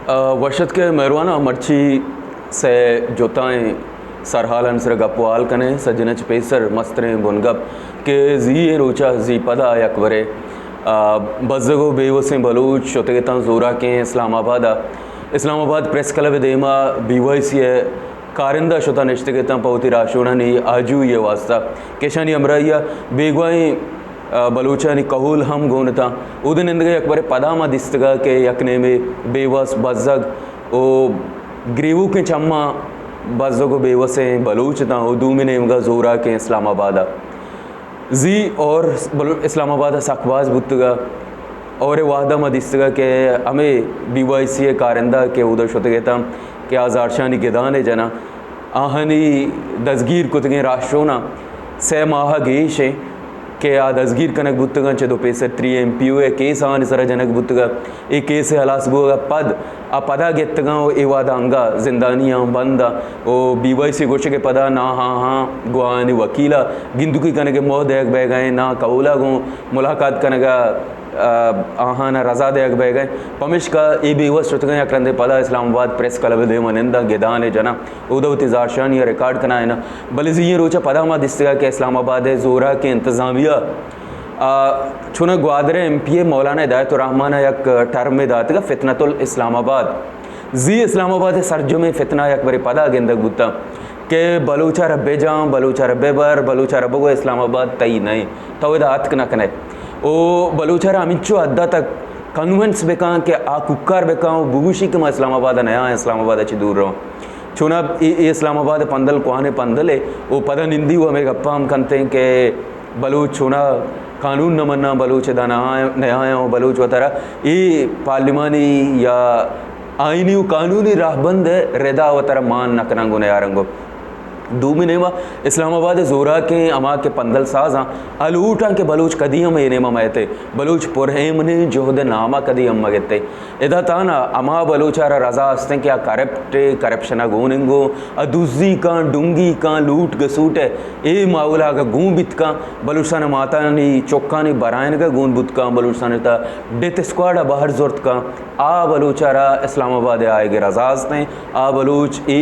آ، وش اتکے مہرواناں، مرچی سئے جتائیں سرحالانی سرا گپ و حال کنیں۔ سجنیں چہ پیسر مستریں بنگپ کہ زی اے روچا زی پدا یک برے، آ، بزگ و بیوسیں بلوچ شتگ اتاں زوراکیں اسلام آبادا۔ اسلام آباد پریس کلب دیما بی وائی سی ء کارندہ شتاں نشتگ اتاں پہ وتی راہشونانی آجوئی ء واسطہ کہ اشانی ہمراہی ء بیگواہیں، آ، بلوچانی کہول ہم گون اتاں۔ اود ء نندگ ء یک برے پدا ما دیستگ کہ یک نیمے بیوس بزگ و گریوکیں چماں بزگ و بیوسیں بلوچ اتاں و دومی نیمگا زوراکیں اسلام آباد ء زی اور بلو-، اسلام آباد ء سک باز بوتگ ء اور اے وہد ء ما دیستگ کہ ہمے بی وائی سی ء کارندہ کہ اودا شتگ اتاں کہ آ زہرشانی گدان ء جناں، آہانی دزگیر کتگیں راہشوناں سئے ماہ ء گیش ایں کہ آ دزگیر کنگ بوتگاں، چہ دو پیسر تری ایم پی او ء کیس آہانی سرا جنگ بوتگ ء اے کیس ء ہلاس بوگ ء پد آ پدا گپتگاں و اے وہد ء انگا زندانی آں، بند آں و بی وائی سی گوشگ ء پدا نا ہاں ہاں گوں آہانی وکیل ء گندکی کنگ ء موہ دئیگ بئیگ ء انت، نا کہول ء گوں ملاقات کنگ ء، آ، آہان ء رضا دئیگ بئیگ ء انت۔ پمیشکا اے بیوس شتگاں یک رندے پدا اسلام آباد پریس کلب ء دیم ء ننداں، گدان ء جناں، اودا وتی زہرشانی ء ریکارڈ کنائیناں۔ بلے زی ایں روچ ء پدا ما دیستگ کہ اسلام آباد ء زوراکیں انتظامیہ آ، چوناں گوادر ء ایم پی اے مولانا ہدایت الرحمان ء یک ٹرمے داتگ ء فتنۃ الاسلام آباد۔ زی اسلام آباد ء سرجمیں فتنہ یک برے پدا گندگ بوتاں کہ بلوچ ء را بجاں، بلوچ ء را ببر، بلوچ ء را بگو اسلام آباد تئی نہ انت، تو ادا اتک نہ کنئے۔ او بلوچ ء را ہمینچو حد ء تک کنونس بکاں کہ آ کوکار بکاں و بگوشی کہ ما اسلام آباد ء نیاں، اسلام آباد ء چہ دور رواں۔ چوناں اے، اے اسلام آباد ء پندل کوہنیں پندلے و پدا نندی و ہمے گپاں ہم کنتیں کہ بلوچ چوناں قانون نہ مناں، بلوچ ادا نہ آیاں، نہ آیاں و بلوچ وتارا اے پارلیمانی یا آئینی و قانونی راہبند ء ردا وتارا مان نہ کناں گوں نیارنگو۔ دومی نیما اسلام آباد ء زوراکیں ہما کہ پندل سازاں، آ لوٹاں کہ بلوچ کدی ہم اے نیما مئیتے، بلوچ پر ایمنیں جہد ء ناما کدی ہم مگتے۔ ادا تانا ہما بلوچ ء را رضا استیں کہ آ کرپٹ ء، کرپشن ء گون انگو، آ دزی کاں، ڈنگی کاں، لوٹ گسوٹ ء اے ماحول ء اگہ گون بیت کاں، بلوچستان ء ماتانی چکانی برائینگ ء گون بوت کاں، بلوچستان ء تھا ڈیتھ اسکواڈ ء بہر زرت کاں، آ بلوچ ء را اسلام آباد ء آئیگ ء رضا استیں، آ بلوچ اے،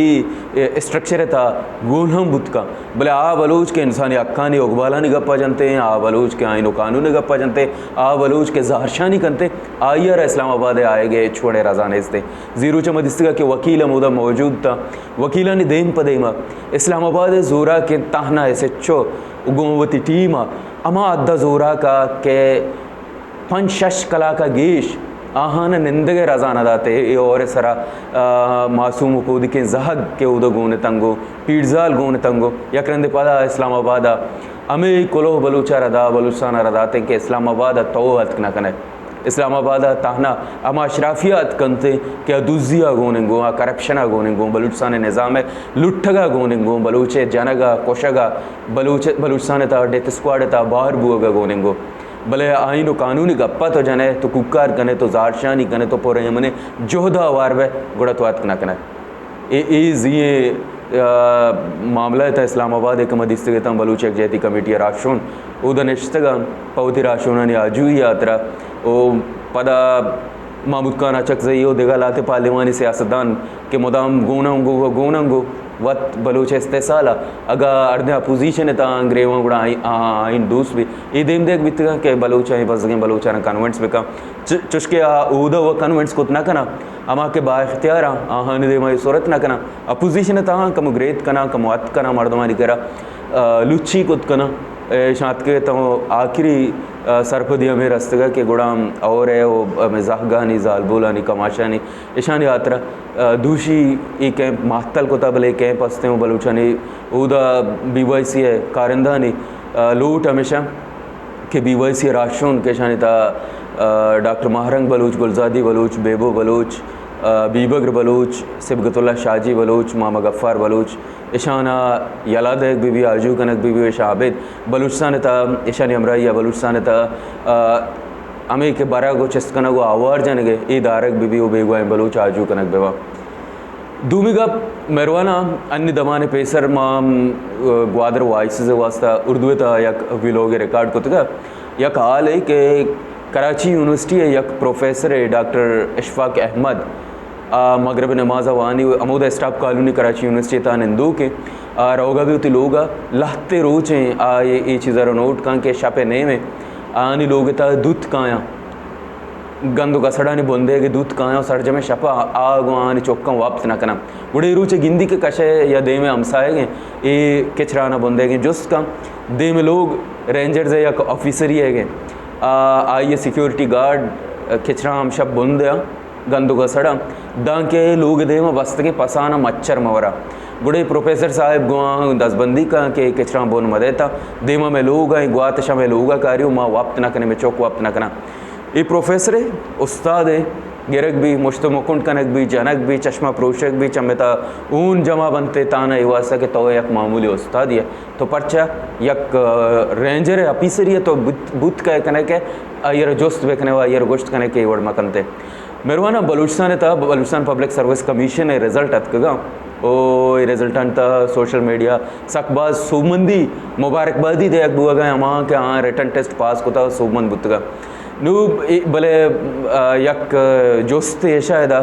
اے اسٹرکچر ء تھا گون ہم بوت کاں۔ بلے آ بلوچ کہ انسانی حقانی اگبالانی گپا جنتے، آ بلوچ کہ آئین و قانون گپا جنتے، آ بلوچ کہ زہرشانی کنتے، آئی ء را اسلام آباد ء آئیگ ء ہچ وڑیں رضا نیستے۔ زی روچ ء ما دیستگا کہ وکیل ہم اودا موجود تا، وکیلانی دیم پہ دیما اسلام آباد ء زوراکیں تہنا ایس ایچ او گوں وتی ٹیم ء ہما حد ء زوراک ء کہ پنچ شش کلاک ء گیش آہان ء نندگ ء رضا نہ داتے۔ اے ہور ء سرا، آ، معصوم و کودکیں زہگ کہ اود ء گون اتنگو، پیڑزال گون اتنگو، یک رندے پدا اسلام آباد ء ہمے کلوہ بلوچ ء را دا، بلوچستان ء را داتیں کہ اسلام آباد ء تو اتک نہ کنئے۔ اسلام آباد ء تہنا ہما اشرافیہ اتکنت کہ آ دزی ء گون انگو، آ کرپشن ء گون انگو، بلوچستان ء نظام ء لٹگ ء گون انگو، بلوچ ء جنگ ء کشگ ء، بلوچ، بلوچستان ء تہا ڈیتھ اسکواڈ ء تہا بہر بوگ ء گون انگو۔ بلے آئین و قانونی گپ ء تو جنئے، تو کوکار کنئے، تو زہرشانی کنئے، تو پرایمنیں جہد ء ہوار بئے، گڑا تو اتک نہ کنئے۔ اے، اے زی ایں، آ، معاملہ ء تہ اسلام آباد ء کہ ما دیستگ اتاں بلوچ یکجہتی کمیٹی ء راہشون اودا نشتگ ء پہ وتی راہشونانی آجوئی ء ہاترا و پدا محمود خان اچکزئی و دگہ لہتے پارلیمانی سیاستدان کہ مدام گوناں گو، گوناں گو وت بلوچ استحصال ء اگاں ہردیں اپوزیشن ء تہا گریواں گڑا آئی، آ، آئین دوست بی۔ اے دیم دیگ بیتگاں کہ بلوچ ء بزگیں بلوچاں کنونس بکن۔ چ-، چوشکہ آ اودا و کنونس کت نہ کناں۔ ہما کہ با اختیار آں، آہانی دیما اے صورت نہ کناں۔ اپوزیشن ء تہا کمو گریت کناں، کمو ات کناں، مردمانی کرا، آ، لچی کت کناں۔ ایشاں اتکگ اتاں آخری، آ، سرپدی ہمے رستگا کہ گڑا ہم اور ء و ہمے زہگانی، زالبولانی، کماشانی، ایشانی ہاترا، آ، دوشی اے کیمپ مہتل کتا، بلے اے کیمپ ہستیں و بلوچانی اودا بی وائی سی ء کارندہانی، آ، لوٹ ہمیشہ کہ بی وائی سی ء راہشون کہ اشانی تہا، آ، ڈاکٹر ماہ رنگ بلوچ، گلزادی بلوچ، بیبو بلوچ، آ، بیبگر بلوچ، صبغت اللہ شاہ جی بلوچ، ماما غفار بلوچ، اشانا یلہ دئیگ بہ بی، آجو کنگ بہ بی، اشاں ابید بلوچستان ء تہا اشانی ہمراہی ء بلوچستان ء تہا، آ، ہمے کہ برگ و چست کنگ و آوار جنگ ء اے دارگ بہ بی و بیگواہیں بلوچ آجو کنگ بہ باں۔ دومی گپ، مہرواناں، انی دمان پیسر ما، م، گوادر وائسز ء واستہ اردو ء تہا یک ویلوگے ریکارڈ کتگ ء یک حالے کہ کراچی یونیورسٹی ء یک پروفیسرے ڈاکٹر اشفاق احمد آ مغرب نماز ءَ وانی، ہمودا اسٹاف کالونی کراچی یونیورسٹی ءِ تہا نندوکیں، آ روگا بی وتی لوگا، لہتے روچیں آ اے، اے چیزا را نوٹ کن کہ شپ ءِ نیمیں آنی لوگ ءِ تہا دوت کایاں، گند و گسڑانی بندے کہ دوت کایاں، سرجمیں شپا آ گوں آنی چکاں وپت نہ کناں۔ گڑا اے روچ گندی کہ کشے یا دیم ءِ ہمساہگیں اے کچرانا بندیگیں جست کن، دیم ءِ لوگ رینجرز ءِ یک آفیسری ئیگیں، آ، آئی ءِ سیکیورٹی گارڈ کچراں ہمشپ بند ءَ گند و گسڑاں، دانکہ لوگ ءِ دیما بستگیں پساناں مچھر مہ وراں۔ گڑا اے پروفیسر صاحب گوں آہاں دزبندی کن کہ کچراں بن مہ دیتاں، دیما مئے لوگ ءَ، گوات شمئے لوگ ءَ کاری و ما وپت نہ کنیں، مئے چک وپت نہ کناں۔ اے پروفیسر ءِ، استاد ءِ، گرگ بی، مشت و مکنڈ کنگ بی، جنگ بی، چشمہ پروشگ بی، چمے تہا اون جمع بنت ءِ تہنا، اے واسطہ کہ تو یک معمولی استادے ئے، تو پرچا یک، آ، رینجر ءِ آفیسرے ئے تو بوت، بوت کئے کنئے کہ آئی ءَ را جست بکنئے و آئی ءَ را گوشت کنئے کہ اے وڑ مکنت ءِ۔ مہرواناں، بلوچستان ءِ تہا، بلوچستان پبلک سروس کمیشن ءِ رزلٹ اتکگاں۔ او اے رزلٹانی تہا سوشل میڈیا سک باز سوبمندی مبارکبادی دیگ بوگا، ہما کہ آہاں ریٹن ٹیسٹ پاس کتا، سوبمند بوتگا۔ نو اے، بلے، آ، یک جست ایشا ادا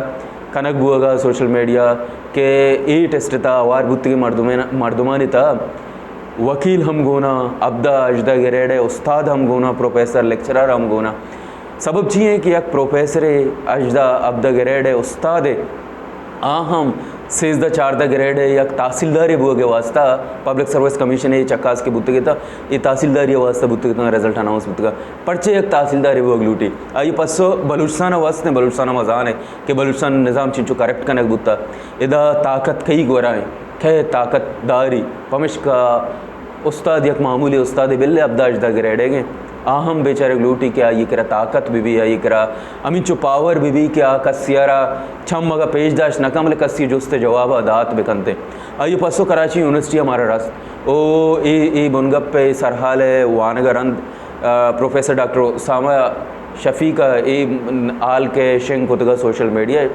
کنگ بوگا سوشل میڈیا کہ اے ٹیسٹ ءِ تہا ہوار بوتگیں مردمین، مردمانی تہا وکیل ہم گونا، ہبدہ ہژدہ گریڈ ءِ استاد ہم گونا، پروفیسر لیکچرر ہم گونا۔ سبب چی ایں کہ یک پروفیسرے، ہژدہ ہبدہ گریڈ ءِ استادے، آ ہم سیزدہ چاردہ گریڈ ءِ یک تحصیلدارے بوگ ءِ واسطہ پبلک سروس کمیشن ءَ اے چکاس کہ بوتگ اتاں، اے تحصیلداری ءِ واسطہ بوتگ اتاں، رزلٹ اناؤنس بوتگا۔ پرچے یک تحصیلدارے بوگ لوٹی؟ آئی پسو بلوچستان ءَ واسطہ، بلوچستان ءَ ما زانیں کہ بلوچستان ءِ نظام چنچو کرپٹ کنگ بوتا۔ ادا طاقت کئی گورا ایں؟ کئے طاقت داری؟ پمشکا استاد، یک معمولی استادے بلے ہبدہ ہژدہ گریڈ ئیگیں، آ ہم بیچارگ لوٹی کہ آئی کرا طاقت بہ بی، آئی کرا ہمینچو پاور بہ بی کہ آ کسی ءَ را چم اگاں پیش داشت نہ کن، بلے کسی جست ءِ جواب ءَ دات بہ کنت۔ آئی پسو کراچی یونیورسٹی ءَ مارا رست۔ او اے، اے بنگپ ءِ، اے سرحال ءِ وانگ ءَ رند، آ، پروفیسر ڈاکٹر اسامہ شفیق ءَ اے حال کہ شنگ کتگ ءَ سوشل میڈیا ءَ،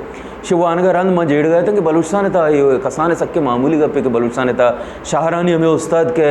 شی وانگ ءَ رند من جیڑگ ءَ اتاں کہ بلوچستان ءِ تہا اے کسانیں سکیں معمولی گپے کہ بلوچستان ءِ تہا شہرانی ہمے استاد کہ،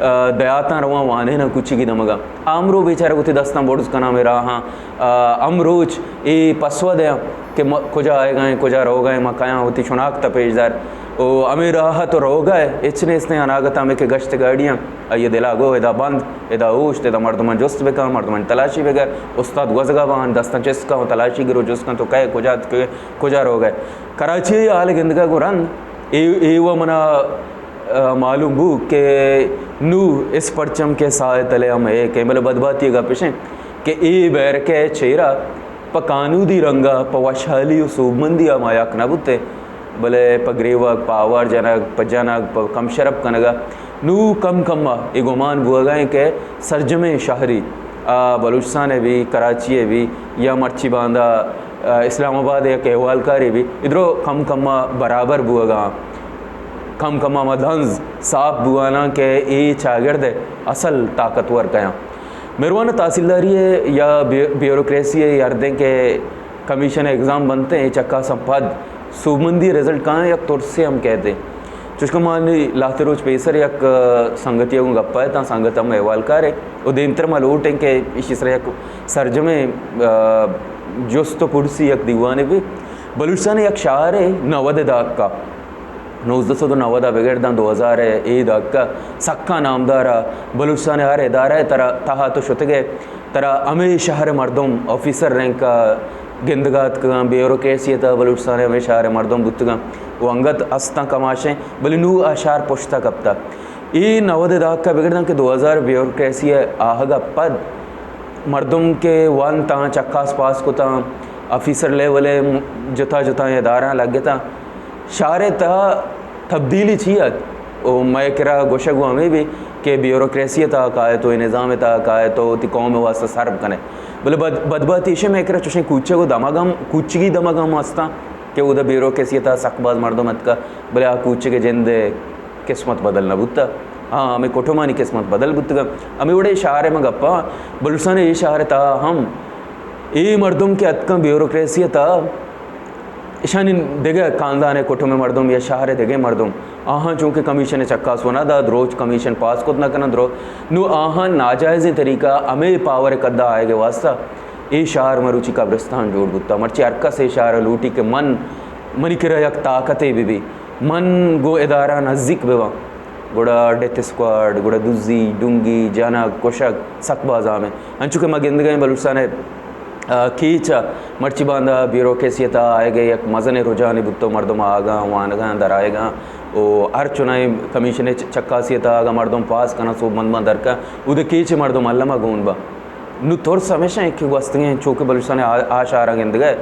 آ، دیہاتاں رواں وانیناں کوچگی دمگاں، آ ہمرو بیچارگ وتی دستاں بڑز کناں ہمے راہاں، آ، ہمروچ اے پسوہ دیاں کہ م-، کجا آیگا ایں، کجا روگا ایں، ما کایاں وتی شناخت ءَ پیش دار۔ او ہمے راہ ءَ تو روگا ئے، ہچ نیستیں، اناگت ءَ ہمے کہ گشت گاڑیاں، آئی ءِ دل ءَ گو ادا بند، ادا اوشت، ادا مردماں جست بکن، مردمانی تلاشی بگر، استاد گوزگا بان، دستاں چست کن، تلاشی گرو جست کن، تو کئے، کجا اتکے، کجا روگا ئے۔ کراچی ءِ حال گندگا گوں رند اے، اے و منا، آ، معلوم بو کہ نو اس پرچم کے سائے تلے ہم ایک ہیں، بلے بدباتی ءِ گپ اش انت کہ اے بیرک ءِ چیرا پہ کانودی رنگ ءَ، پہ وشحالی و سوبمندی ءَ ما یک نہ بوتیں، بلے پہ گریوگ، پہ آوار جنگ، پہ جنگ، پہ کم شرپ کنگ ءَ نوں کم کم ءَ اے گمان بوگ ءَ انت کہ سرجمیں شہری، آ، بلوچستان ءِ بی، کراچی ءِ بی یا مرچی باندا، آ، اسلام آباد ءِ یک احوالکارے بی، ادرو کم کم ءَ برابر بوگ ءَ، کم کم ءَ ما دنز صاف بواناں کہ اے چاگرد ءِ اصل طاقتور کیاں۔ مہروان، تحصیلداری ءِ یا بی-، بیوروکریسی ءِ ہردیں کہ کمیشن ءِ ایگزام بنت ایں، اے چکاساں پد سوبمندی رزلٹ کایاں یک ترسے ہم کئیت ایں۔ چوشکہ ما نی لہتے روچ پیسر یک، آ، سنگتی ءَ گوں گپ ءَ اتاں، سنگت ہم احوالکارے و دیمتر ما لوٹ ایں کہ ایشی سرا یک سرجمیں، آ، جست و پرسی یک دیوانے بی۔ بلوچستان ءِ یک شہرے نود ءِ دہک ءَ، نوزدہ سد و نود ءَ بگر داں دو ہزار ءِ اے دہک ءَ سکا نامدار ءَ، بلوچستان ءِ ہر ادارہ ءِ ترا، تہا تو شتگ ئے، ترا ہمے شہر ءِ مردم، آفیسر رینک ءَ گندگ ءَ اتکگاں، بیوروکریسی ءِ تہا بلوچستان ءِ ہمے شہر ءِ مردم بوتگاں و انگت ہستاں کماشیں، بلے نوں آ شہر پشت ءَ کپتہ۔ اے نود ءِ دہک ءَ بگر داں کہ دو ہزار بیوروکریسی ءِ آہگ ءَ پد مردم کہ ونت آں، چکاس پاس کتاں، آفیسر لیول ءِ جتا جتائیں ادارہاں لگتاں، شہر ءِ تہا تبدیلی چی ات؟ و مئے کرا گوشگ و ہمے بی کہ بیوروکریسی ءِ تہا کائے تو، اے نظام ءِ تہا کائے تو وتی قوم ءِ واسطہ سرب کنے۔ بلے بد-، بدبہتی ایش مئے کرا چوشیں کوچگ و دمگ ہم، کوچگی دمگ ہم ہستاں کہ اودا بیوروکریسی ءِ تہا سک باز مردم اتکا، بلے آ کوچگ ءِ جند ءِ قسمت بدل نہ بوتا۔ ہاں، ہمے کٹمانی قسمت بدل بوتگا۔ ہمے وڑے شہر ءِ من گپاں، بلوچستان ءِ اے شہر ءِ تہا ہم اے مردم کہ اتکاں بیوروکریسی ءِ تہا، اشانی دگہ کاندان ءِ کٹم ءِ مردم یا شہر ءِ دگہ مردم، آہاں چونکہ کمیشن ءِ چکاس و نہ دات، روچ کمیشن پاس کت نہ کناں، درو-، نوں آہاں ناجائزیں طریقہ ہمے پاور ءِ قد ءَ آیگ ءِ واسطہ اے شہر مروچی قبرستان جوڑ بوتا۔ مرچی ہر کس اے شہر ءَ لوٹی کہ من منی کرا یک طاقتے بہ بی، من گوں ادارہ نزیک بہ باں، گڑا ڈیتھ اسکواڈ، گڑا دزی، ڈنگی، جنگ، کشگ سک باز عام ایں۔ انچو کہ ما گندگ ءَ ایں بلوچستان ءِ، آ، کیچ ءَ مرچی باندا بیوروکریسی ءِ تہا آیگ ءِ یک مزنیں رجحانے بوتگ، مردم آگاں، وانگاں، در آیگاں، او ہر چنائیں کمیشن ءِ چ-، چکاسی ءِ تہا اگاں مردم پاس کناں، سوبمند باں، در کاں، اود ءَ کیچ ءِ مردم الم ءَ گون باں۔ نوں ترس ہمیش ایں کہ گوستگیں چو کہ بلوچستان ءِ آ-، آ شہراں گندگ ءَ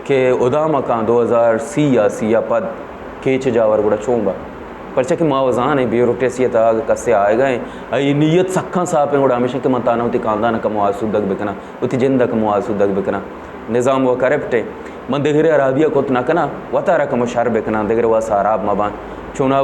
کہ ہدا مکن دو ہزار سی یا سی ءَ پد کیچ ءِ جاور گڑا چون با؟ پرچا کہ ما و زان ایں بیوروکریسی ءِ تہا اگہ کسے آیگ ءَ ایں، آئی نیت سکاں صاف ایں، گڑا ہمیش ایں کہ من تہنا وتی خاندان ءَ کمو آسودگ بکناں، وتی جند ءَ کمو آسودگ بکناں۔ نظام و کرپٹ ایں، من دگرے ہرابی ءَ کت نہ کناں، وتارا کمو شر بکناں، دگرے واستا ہراب مہ باں۔ چونا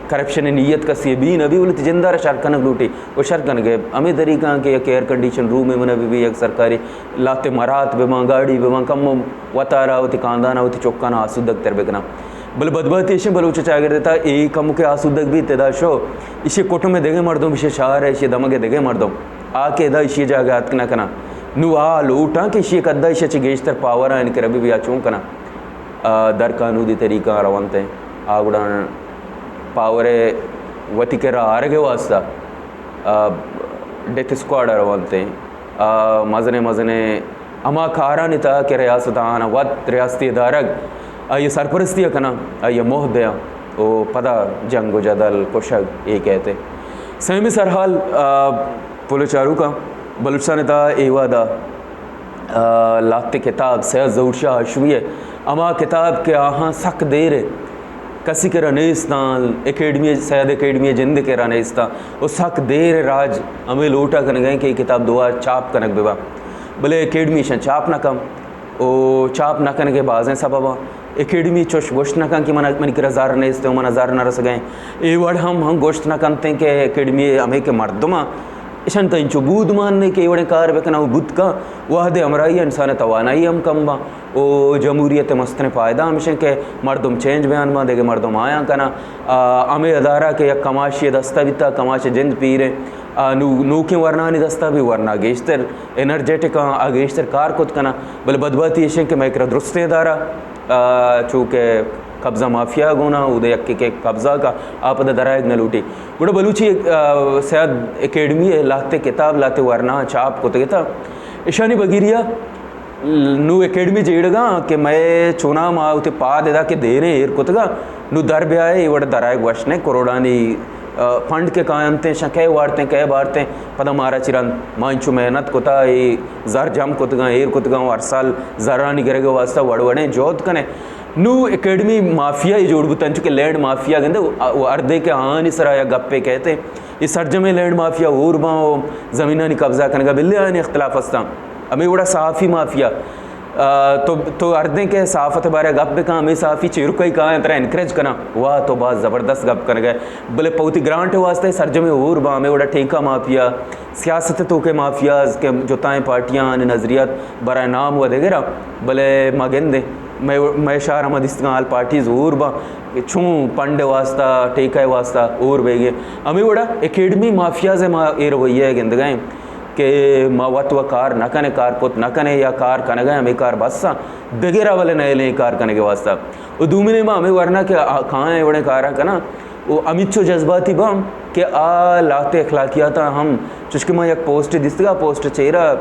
کرپشن ءِ نیت کسی ءَ بی نہ بی، بلے وتی جند ءَ را شر کنگ لوٹی۔ و شر کنگ ءِ ہمے طریقہ آں کہ یک ایئر کنڈیشن رومے من ءَ بہ بی، یک سرکاری لہتے مرات بہ باں، گاڑی بہ باں، کمو وتارا، وتی خاندان ءَ، وتی چکاں آسودگ تر بکناں۔ بلے بدبہتی ایش ایں بلوچ ءِ چاگرد ءِ تہا اے کمکے آسودگ بیت، ادا شو ایشی کٹم ءِ دگہ مردم، ایشی شہر ءِ، ایشی دمگ ءِ دگہ مردم آ کہ ادا ایشی جاگہ اتک نہ کناں۔ نوں آ لوٹاں کہ ایشی قد ءَ ایشی چہ گیشتر پاور آں آنی کرا بہ بی، آ چون کناں؟ آ، در قانودی طریقہ آں رونت ایں، آ گڑا پاور ءِ وتی کرا آرگ ءِ واستا، آ، ڈیتھ اسکواڈ ءَ رونت ایں، آ، مزنیں مزنیں ہما کارانی تہا کہ ریاست ءَ آناں وت ریاستی ادارگ آئی ءِ سرپرستی ءَ کناں، آئی ءَ موہ دیاں و پدا جنگ و جدل، کشگ اے کئیت۔ سیمی سرحال، آ، پلو چاروکاں، بلوچستان ءِ تہا اے وہد ءَ آ، لہتے کتاب سید ظہور شاہ ہاشمی ءِ ہما کتاب کہ آہاں سک دیر ءَ کسی کرا نیست آں، اکیڈمی، سید اکیڈمی ءِ جند ءِ کرا نیست آں و سک دیر ءَ راج ہمے لوٹ ءَ کنگ ءَ ایں کہ اے کتاب دوبارہ چاپ کنگ بہ باں، بلے اکیڈمی ایشاں چاپ نہ کن و چاپ نہ کنگ ءِ بازیں سبب آں۔ اکیڈمی چوش گوشت نہ کن کہ من، منی کرا زر نیست و من ءَ زر نہ رسگ ءَ ایں۔ اے وڑ ہم، ہم گوشت نہ کنت ایں کہ اکیڈمی ءِ ہمے کہ مردم آں، ایشاں تہ انچو بود مان نے کہ اے وڑیں کار بکناں و بوت کن، وہدے ہمراہی انسان ءِ توانائی ہم کم باں و جمہوریت ءِ مستریں فائدہ ہمیش انت کہ مردم چینج بیان باں، دگہ مردم آیاں کناں۔ آ، ہمے ادارہ کہ یک کماشی ءِ دست ءَ بیتا، کماش ءِ جند پیر انت، آ، نو-، نوکیں ورنانی دست ءَ بی، ورنا گیشتر انرجیٹک آں، آ گیشتر کار کت کناں، بلے بدبہتی ایش انت کہ مئے کرا درستیں ادارہ آ، چو کہ قبضہ مافیا گونا، اود ءَ یکے کہ قبضہ کا، آ پدا درائگ نہ لوٹی۔ گڑا بلوچی، آ، سید اکیڈمی ءَ لہتے کتاب، لہتے ورنا چاپ کتگ ات۔ ایشانی بگیریا نو اکیڈمی جیڑگا کہ مئے چونا ما وتی پاد ادا کہ دیریں ایر کتگا، نو در بیائے، اے وڑ درائگ وش نہ، کروڑانی، آ، فنڈ کہ کاینت، شاں کئے وارتیں، کئے بارتیں، پدا مارا چی رند، ما انچو محنت کتا، اے زر جم کتگاں، ایر کتگاں، ہر سال زرانی گرگ ءِ واسطہ وڑ وڑیں جہد کنیں۔ نوں اکیڈمی مافیا ءَ جوڑ بوتن، چونکہ لینڈ مافیا گندے، و ہر دے کہ آہانی سرا یک گپے کئیت، اے سرجمیں لینڈ مافیا ہور باں و زمینانی قبضہ کنگا بلے آہانی اختلاف استاں۔ ہمے وڑا صحافی مافیا، آ، تو، تو ہر دے کہ صحافت ءِ بارے گپ بکن، ہمے صحافی چیرکئی کاینت ترا انکریج کناں، واہ تو باز زبردست گپ کنگئے، بلے پہ وتی گرانٹ ءِ واسطہ سرجمیں ہور باں۔ ہمے وڑا ٹیکہ مافیا، سیاست ءِ توکے مافیاز کہ جتائیں پارٹیاں آنی نظریات برائے نام و دگراں، بلے ما گندیں، مئے، مئے شہر ءَ ما دیستگاں آل پارٹیز ہور باں، چون پنڈ ءِ واسطہ، ٹیکہ ءِ واسطہ ہور بیگیں۔ ہمے وڑا اکیڈمی مافیاز ءِ ما اے رویہ ءَ گندگا ایں کہ ما وت و کار نہ کنیں، کار کت نہ کنیں یا کار کنگا ایں، ہمے کار بس آں، دگرا بلے نئیلیں کار کنگ ءِ واسطہ۔ و دومی نیما ہمے ورنا کہ آ، کایاں اے وڑیں کاراں کناں، و ہمینچو جذباتی باں کہ آ لہتے اخلاقیاتاں ہم، چوشکہ ما یک پوسٹ دیستگا، پوسٹ چیرا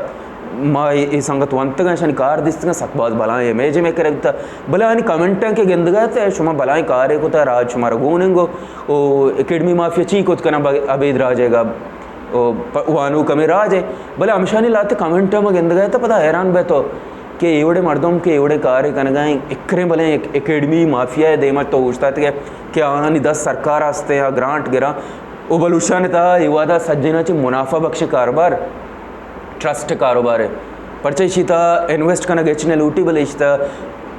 ما اے، اے سنگت ونتگاں، اشانی کار دیستگاں، سک باز بلائیں امیج مئے کرا بیتا۔ بلے آنی کمنٹاں کہ گندگا ات، شما بلائیں کارے کتا، راج شمارا گون انگو، و اکیڈمی مافیا چی کت کناں با-، ابید راج ءِ گا، و پ-، وانوک ہمے راج ءِ۔ بلے ہمشانی لہتے کمنٹاں ما گندگا ات، پدا حیران بیتو کہ اے وڑیں مردم کہ اے وڑیں کارے کنگا ایں، اکریں بلے یک اکیڈمی مافیا ءِ دیما تو اوشتاتگئے کہ آہانی دست سرکار ءَ استیں یا گرانٹ گراں۔ و بلوچستان ءِ تہا اے وہدا سجہیناں چہ منافع بخشیں کاروبار ٹرسٹ کاروبار ءِ۔ پرچہ ایشی تہا انویسٹ کنگ ہچ نہ لوٹی، بلے ایشی تہا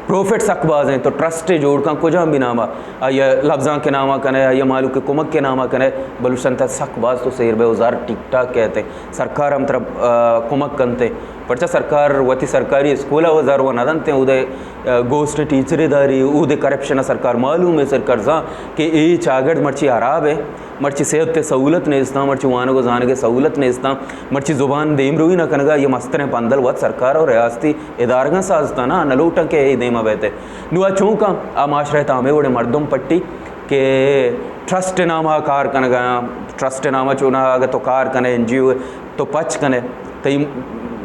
پروفٹ سک باز انت۔ تو ٹرسٹ جوڑ کن کجام بھی ناما، آئی ءِ لبزانک ءِ ناما کنئے، آئی ءِ مہلوک ءِ کمک ءِ ناما کنئے، بلوچستان تہا سک باز تو سیر بئے و زر ٹیک ٹاک کئیت، سرکار ہم ترا، آ، کمک کنت۔ پرچہ سرکار وتی سرکاری اسکول ءَ و زر و نہ دنت، اودے، آ، گوسٹ ٹیچرے داری، اودے کرپشن ءَ سرکار معلوم ہے، سرکار زان کہ اے چاگرد مرچی ہراب ہے۔ مرچی صحت ءِ سہولت نیستاں، مرچی وانگ ءُ زانگ ءِ سہولت نیستاں، مرچی زبان دیمروی نہ کنگا، یہ مستریں پندل وت سرکار ءُ ریاستی ادارگاں سازتاں نا، نہ لوٹاں کہ اے دیما بیتے۔ نو آ چون کن؟ آ معاشرہ ءِ تہا ہمے وڑیں مردم پٹی کہ ٹرسٹ ءِ نام ءَ کار کنگا، ٹرسٹ ءِ نام ءَ چونا اگہ تو کار کنے، این جی او تو پچ کنے، تئی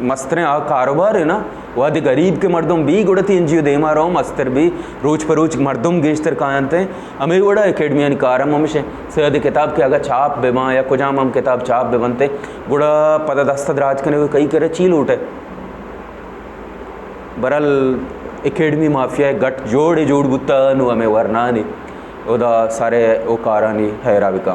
مستریں آ کاروبار ہے نا، وہدے غریب کہ مردم بی، گڑا تئی این جی او دیما رو، مستر بی، روچ پہ روچ مردم گیشتر کاینت۔ ہمے وڑا اکیڈمیانی کار ہم ہمشیں۔ سیادی کتاب کہ اگہ چاپ بہ باں یا کجام ہم کتاب چاپ بہ بنتے، گڑا پدا دست دراج کنے، کئی کرے چی لوٹے۔ برحال اکیڈمی مافیا گٹ جوڑے جوڑ بوتا، نو ہمے ورنانی، اودا سارے او کارانی حیرا بکا۔